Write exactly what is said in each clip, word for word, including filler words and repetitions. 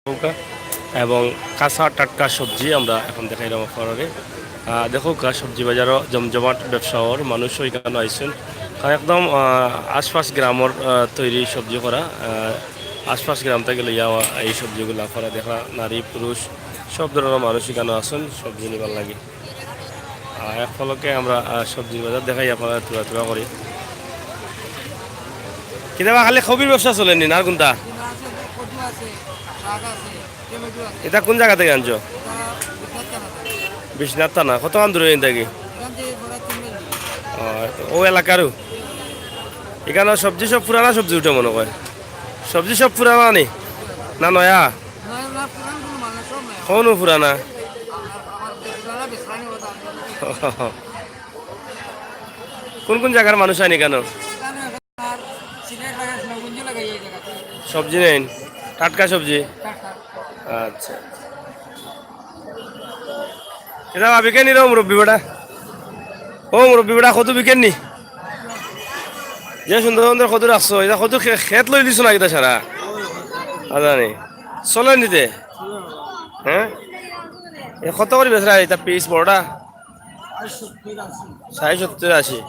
দেখউক্কা, এবং কাঁচা টাটকা সবজি আমরা এখন দেখাইরাম আপনারারে। আহ, দেখউক্কা, সবজি বাজারও জমজমাট ব্যবসা অর, মানুষও ইকানো আইছইন। কারণ একদম, আহ, আশপাশ গ্রামর, আহ, তৈরি সবজি করা, আহ, আশপাশ গ্রাম থাকি লইয়া এই সবজিগুলা করা। দেখরা নারী পুরুষ সব ধরনর মানুষ ইকানো আছইন সবজি নিবার লাগি। আহ, এক পলকে আমরা, আহ, সবজির বাজার দেখাই আপনারারে, থুড়া থুড়া করি। কিতাবা খালি কবির ব্যবসা চলেনি না আর কুনটা? ইটা কুন জাগা থাকি আনছো? বিশ্বনাথ থানা। কতখান দূরে ইন থাকি? ও, অউ এলাকারউ। ইকানো সবজি সব পুরানা সবজি উঠে মনো কয়। সবজি সব পুরানা নি? না নয়া? কুনু পুরানা? কুন কুন জাগার মানুষ আইন ইকানো? সবজি নেইন? টাটকা সবজি? আচ্ছা। ইটা বিকের নি রে মুরব্বি বেটা? ও মুরব্বি বেটা, কদু বিকের নি? যে সুন্দর সুন্দর কদু রাখছো, ইটা কদু খে-, খেত লই দিছো না কিতা সারা? আ, জানি। চলে নিতে? হ্যাঁ? এ কত করি বেচরা ইটা পিস বড়টা? ষাইট, সত্তর, আশি।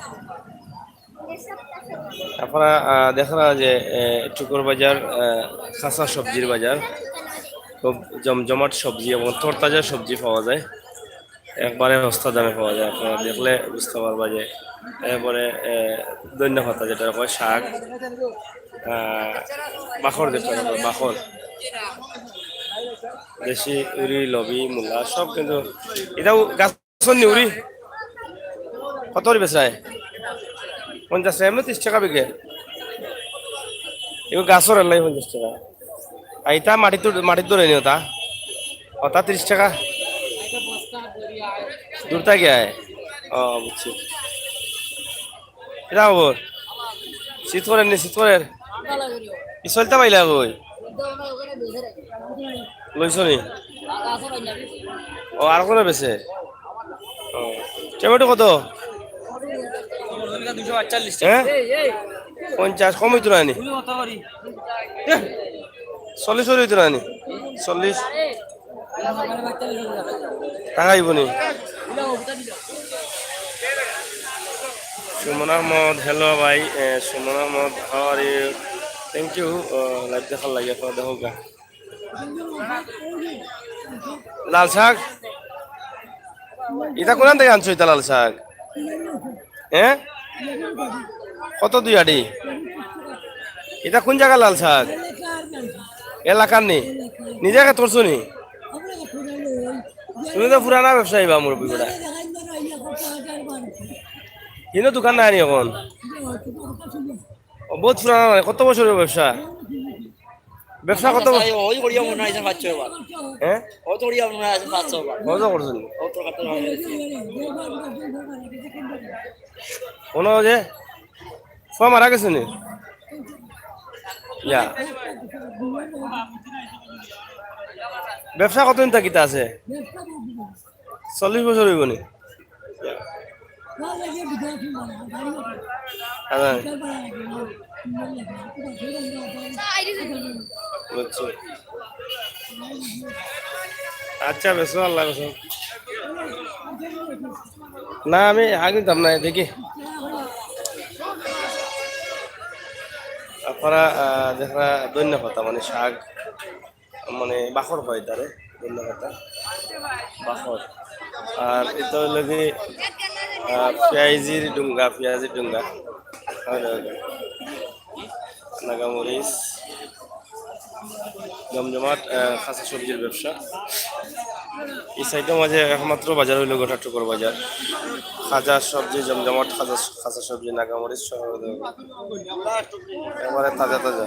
আপনারা, আহ, দেখরা যে, এ, টুকুর বাজার, আহ, কাঁচা সবজির বাজার, খুব জমজমাট সবজি এবং তরতাজা সবজি পাওয়া যায়, একবারে সস্তা দামে পাওয়া যায়। আপনারা দেখলে বুঝতে পারবা যে, এরপরে, এ, ধনিয়া পাতা, যেটা কয় শাক, আহ, বাখর, যেটা কয় বাখর, দেশি উরি, লবি, মূলা, সব কিন্তু। ইটাও গাছ নিউরি কত করি বেচরায়? পঞ্চাশ টাকা, এমনে ত্রিশ টাকা বিকে। এগু গাছর এলাই পঞ্চাশ টাকা। আর ইটা মাটিত, মাটিত ধরে নি ওটা? ওটা ত্রিশ টাকা। দূর থাকি আয়। ও, বুঝছি। কিতা খবর? শীত করের নি, শীত করের? ই চলতা পাইলা কই? লইছো নি? ও, আর কোনো বেচে? ও। টমেটো কত? হ্যাঁ? পঞ্চাশ, কম অইতো না নি? চল্লিশ অইতো না নি? চল্লিশ? টাকা অইবো নি? সুমন আহমদ, hello ভাই, এ, সুমন Ahmad, how are you? Thank you, ও, live দেখার লাগি, আপনারা দেখউক্কা। লাল শাক? ইটা কুনান থাকি আনছো ইটা লাল শাক? হ্যাঁ? কত দুই আটি? ইটা কুন জাগার লাল শাক? এলাকার নি? নিজে খেত করছো নি? তুমি তো পুরানা ব্যবসায়ী বা মুরব্বি বেটা। ইনো দোকান নাই নি এখন? ও, বহুত পুরানা মানে, কত বছরের ব্যবসা? ব্যবসা কত বছর? ওই করিয়া মনে হয় পাঁচ ছয় বার। হ্যাঁ? ও তো করিয়া মনে হয় পাঁচ ছয় বার। কত করছেন? ও তো কত বার। কোনো যে ফুয়া মারা গেছে নি? ইয়া। ব্যবসা কতদিন থাকিতা আছে? চল্লিশ বছর অইবো নি? হ্যাঁ। বুঝছি। আচ্ছা, বেচো, আল্লাহ বেচো। না, আমি আগে দাম নাই, দেখি। আপনারা, আহ, দেখরা ধনিয়া পাতা, মানে শাক, মানে বাখর কয় তারে, ধনিয়া পাতা, বাখর। আর ইটা অইলো কি, আহ, পিয়াজির ডুঙ্গা, পিয়াজির ডুঙ্গা। নাগামরিচ, জমজমাট, আহ, কাঁচা সবজির ব্যবসা। ই সাইডর মাঝে একমাত্র বাজার অইলো গোটা টুকুর বাজার। কাঁচা সবজি, জমজমাট কাঁচা, কাঁচা সবজি, নাগামরিচ সহ একবারে তাজা তাজা।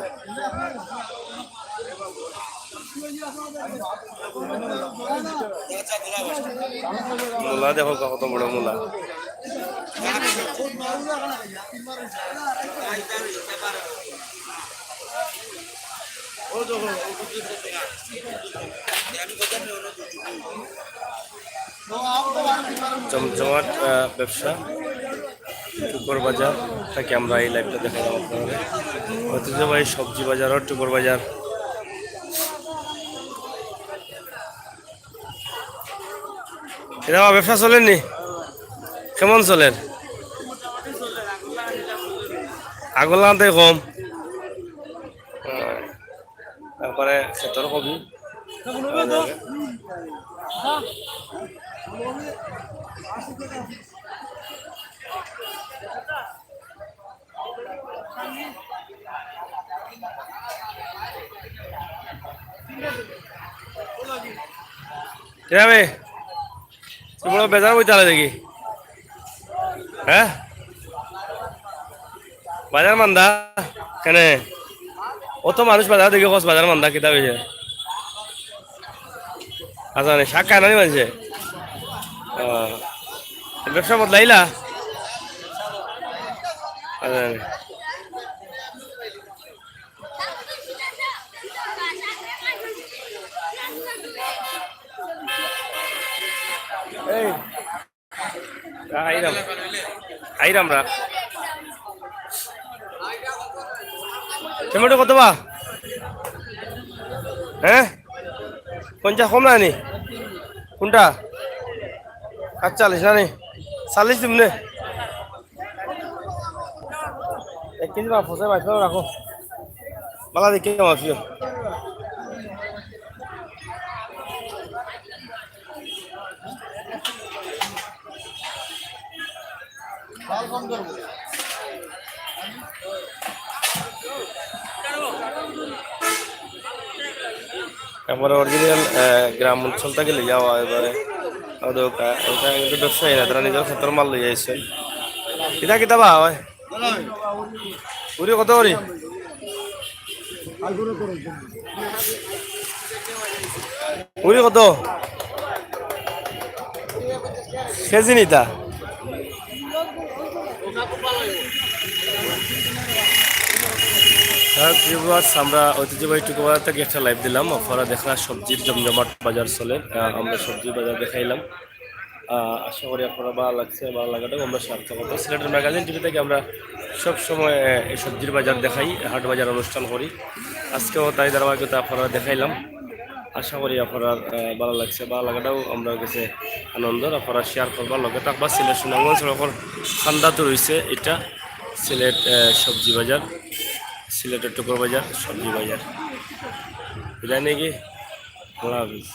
মূলা দেখো কত বড় মূলা। জমজমাট, আহ, ব্যবসা। টুকুর বাজার থাকি আমরা এই live টা দেখাইলাম আপনারারে। ঐতিহ্যবাহী সবজি বাজার আর টুকুর বাজার। কিতা বা, ব্যবসা চলের নি? কেমন চলের? আগর লাখান থাকি কম। আহ, তারপরে খেতর কবি। কিতা বে? তুই বড় বেজার বইতালে দেখি। হ্যাঁ? বাজার মান্দা? কেনে? অত মানুষ বাজার দেখি কস বাজার মান্দা, কিতা অইছে? আচ্ছা, নে, শাক খায় না নি মানষে? আহ, ব্যবসা বদলাইলা? আচ্ছা, নে। এই, আইরাম, আইরাম রা। টমেটো কত বা? হ্যাঁ, পঞ্চাশ কম না নি? কোনটা? আটচল্লিশ না নি? চল্লিশ দিমু নে। এক কেজি বা পচা বাইশ রাখো। বালা দেখি মাফিও। একবারে original, আহ, গ্রাম অঞ্চল থাকি লইয়া আওয়া এবারে। আর দোকা-, এটা কিন্তু ব্যবসায়ী না, তারা নিজর খেতর মাল লইয়া আইছে। কিতা কিতা বা অয়? উরি কত করি? উরি কত? কেজি নিতা? হ্যাঁ, viewers, আমরা ঐতিহ্যবাহী টুকু বাজার থাকি একটা live দিলাম। আপনারা দেখরা সবজির জমজমাট বাজার চলের। আহ, আমরা সবজির বাজার দেখাইলাম। আহ, আশা করি আপনারা ভালা লাগছে, ভালা লাগাটাউ আমরা সার্থকতা। সিলেটের magazine TV থাকি আমরা সব সময়, আহ, এই সবজির বাজার দেখাই, হাট বাজার অনুষ্ঠান করি। আজকেও তাই ধারাবাহিকতা আপনারা দেখাইলাম। আশা করি আপনারা, আহ, ভালা লাগছে, ভালা লাগাটাউ আমরার কাছে আনন্দ। আপনারা share করবা, লগে থাকবা। সিলেট সুনামগঞ্জ সড়কর কান্দাত রইছে এটা সিলেট, আহ, সবজি বাজার, সিলেটের টুকর বাজার, সবজি বাজার। বিদায় নাকি? আল্লাহ হাফিজ।